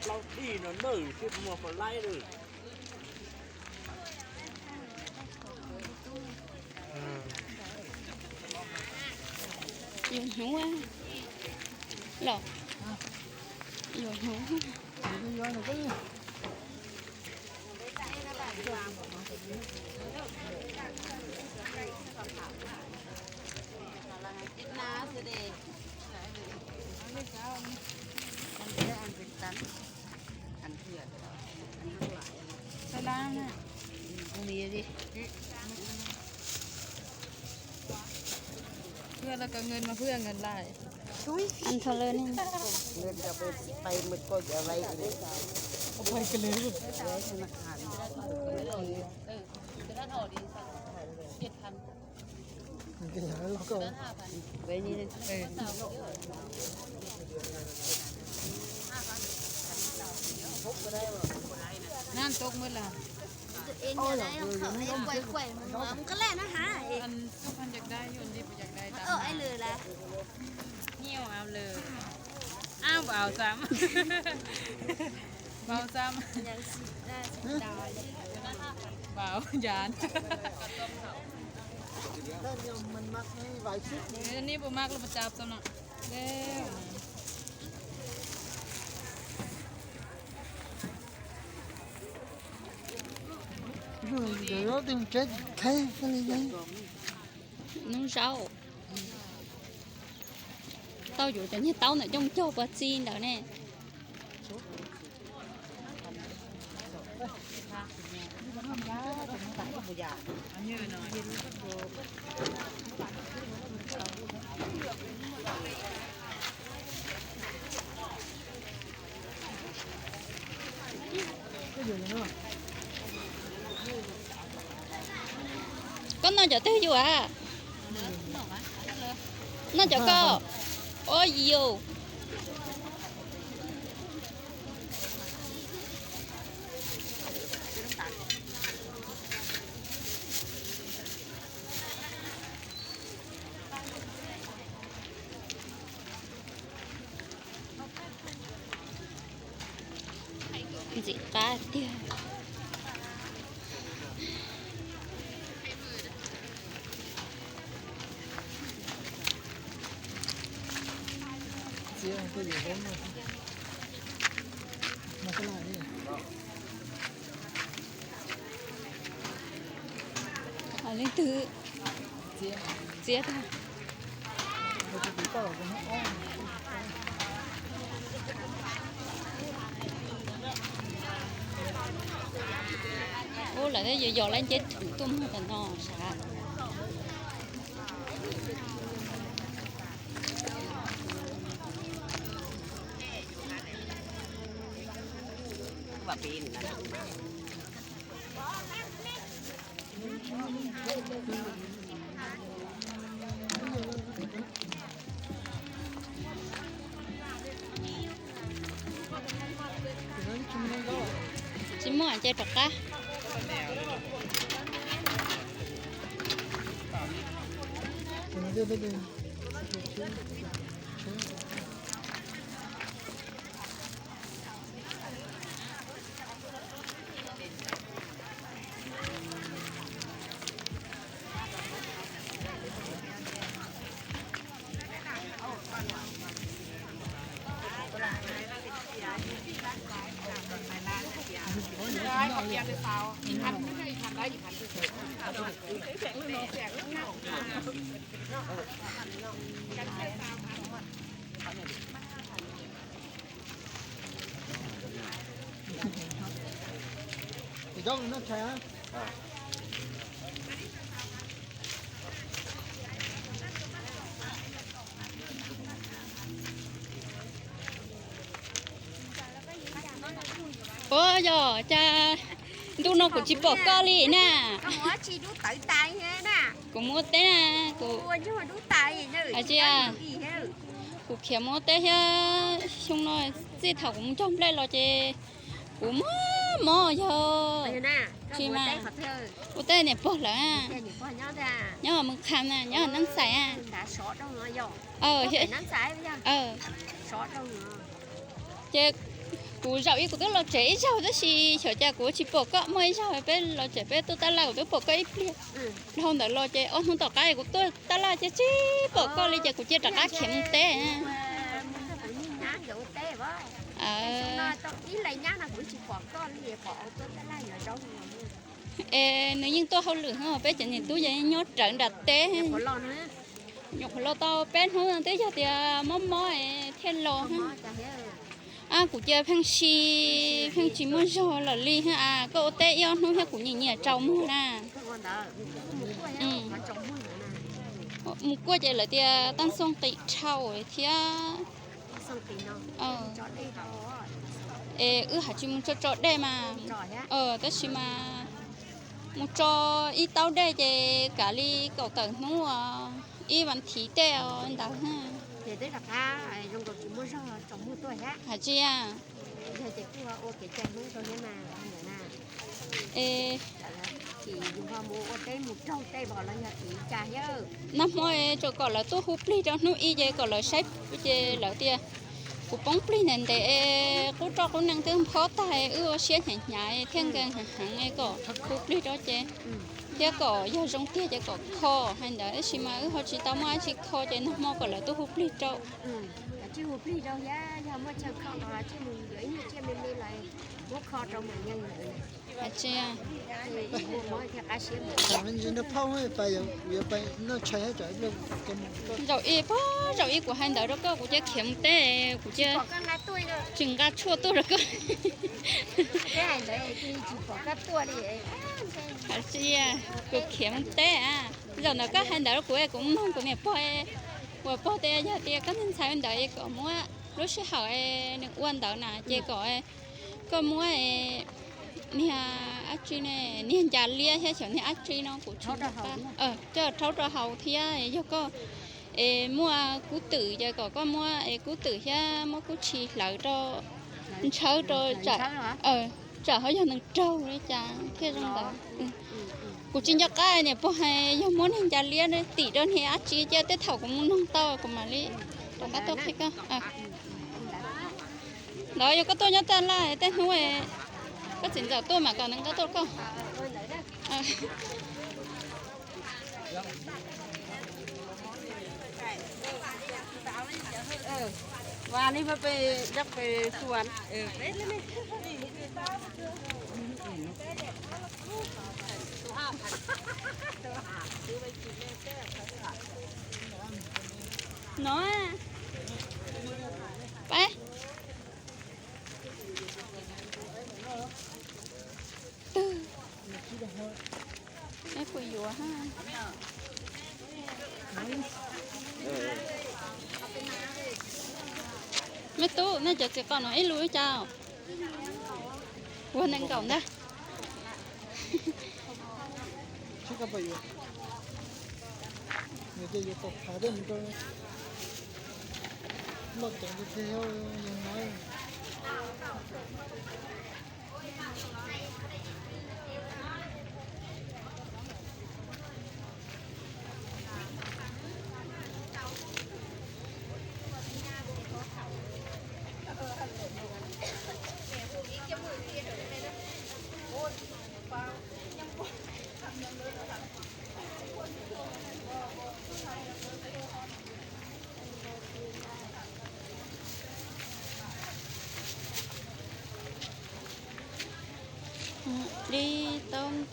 Plaub thij no nawj thiab muaj pom laib lawm. Yuav hnub los, yuav hnub. พื่อนแล้วก็เงินมาเพื่อเงินไล่ อันเท่าเลยนี่ เงินจะไปไปหมดก็จะไว้อีก เอาไปกันเลย ไว้ธนาคาร เออ เจ็ดพัน ไว้นี่นะ เออ น้ำตกหมดละ ตัวเองจะได้ของเขาไอ้ไขว่ไขว่มึงวะมึงก็แล่นนะฮะ อันทุกคนอยากได้อยู่นี่บ่อยากได้ตาม เออไอ้เลยละ หิ้วเอาเลย อ้าวบ่เอาซ้ำ บ่เอาซ้ำ ยังสิได้สิได้ บ่เอาย้าน มันมักให้ไว้ชิด อันนี้บ่มักแล้วบ่จับซ้ำเนาะ แล้ว Hnub zaub, tau yuav cov niag taub ntawm coj mus cog puas txi ntawd ne. Koj noj cov twg yus a? Noj cov koj. Ua yus. Ntxim qab tiag. Leej twg txiav tag. Ub, lawv thiaj yuav yos lawv nceb thwm tuaj muag tom no sav. Tsis muaj ces rov qab. Ua yog cas ntu no kuv tsis pom koj li na? Kuv mus ua teb na, kuv, kuv khiav mus ua teb thiab xyoo no txij thaum kuv mus cog nplej los ces kuv mob mob yog tsis mas ua teb niam pog lawm, nyob Moos Kham na, nyob Nab Xais. Ces kuv zaum ib kuv twb los tsev ib zaug tab sis xyov cas kuv tsis pom koj, muaj ib zaug peb los tsev peb tuaj tab laj kuv twb pom koj ib pliag. Dhau ntawd los ces ob hnub tom qab kuv tuaj tab laj ces tsis pom koj li ces kuv cia rov qab khiav mus teb. Es nws yeej tuaj hauj lwm, peb cov niam tub ces nyob rawv nram teb. Nyuam qhuav los tau peb hnub twb yog tias mob mob thiaj los. Kuv cia pheej si, pheej tsis muaj zog lawm li. Koj ua teb ib ob hnub thiab kuv nyiam nyiam tsaus muag na. Mus kuaj ces lawv tias taaj xooj qis dhau thiab. Es wb haj tsis mus tso tso dej mas, tab sis mas mus tso ib taub dej ces kav li kaum tawm hnub, ib vas thiv tej ntawd. Hais tsis, nag hmo tsuas kom lawv tuaj hu plig rau hnub ib ces kom lawv saib ces lawv tias kuv poob plig ntev ntev, qub roj qub nees twb nphob tag, wb ua siab hnyav hnyav thiaj nkees heev heev kom hu plig rau ces, thiab kom yog zoo tiag ces kom kho hais ntawd tab sis mas wb ho tsis tau muaj dab tsi kho ces nag hmo kom lawv tuaj hu plig rau. Zaum ib, zaum ib kuv hais ntawd rau koj kuv cia khiav mus teb, kuv cia tsis nqa tshuaj tuaj rau koj. Kuv khiav mus teb. Zaum ntawd koj hais ntawd rau kuv, kuv mloog kuv niam pog uas pog tias yog tias koj ntxhais ntawd kom muab lub sij hawm nws ua ntawd na ces kom koj muab niag dab tsi ne, niag ncav liab thiab xyov niag dab tsi no kuv tsis, coj rhaub rau haus thiab yog koj es muaj kub twm ces kom koj muab kub twm thiab muab kub tshis hlawv rau, ntshawb rau, tsam ho yog nws raug li cas thiaj zoo ntawd. Kuv tsis nco qab niam pog hais yog muab niag ncav liab tim rau niag dab tsi ces tej thaum kuv mus noog tau kuv mam li rov qab tuaj qhia koj. Ntawd yog koj tuaj nyob taj laj tej hnub, koj txiv ntxawm tuaj mas kom nws nqa tuaj rau koj. No, peb, twg, peb puas yuav? Me tub, nej cov txiv qos no ib lub cas? Ua nees nkaum ntag.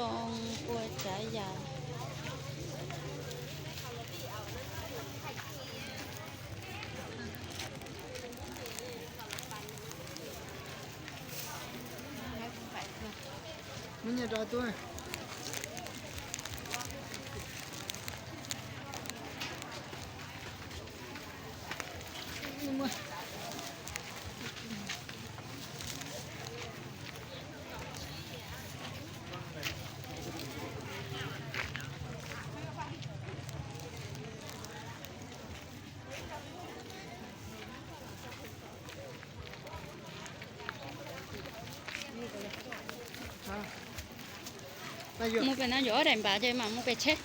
Too kua tsav yam. Mus pem no yuav ob daim npav ces mam mus pem tsheb.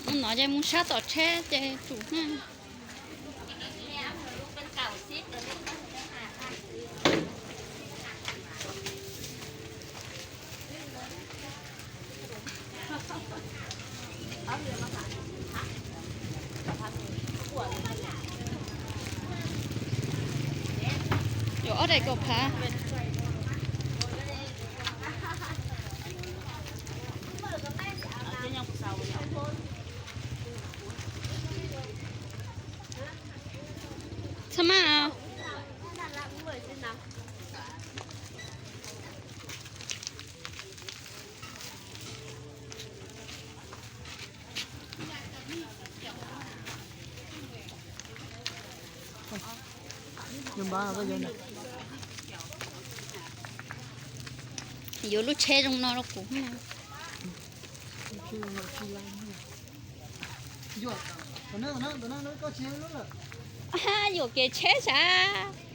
Mus no ces mus sab tom tsheb ces tsum na. Yuav ob daim kaum phav. Txhob maj. Yuav lub tsheb zoo no rau kuv. Yuam kev tsheb sav.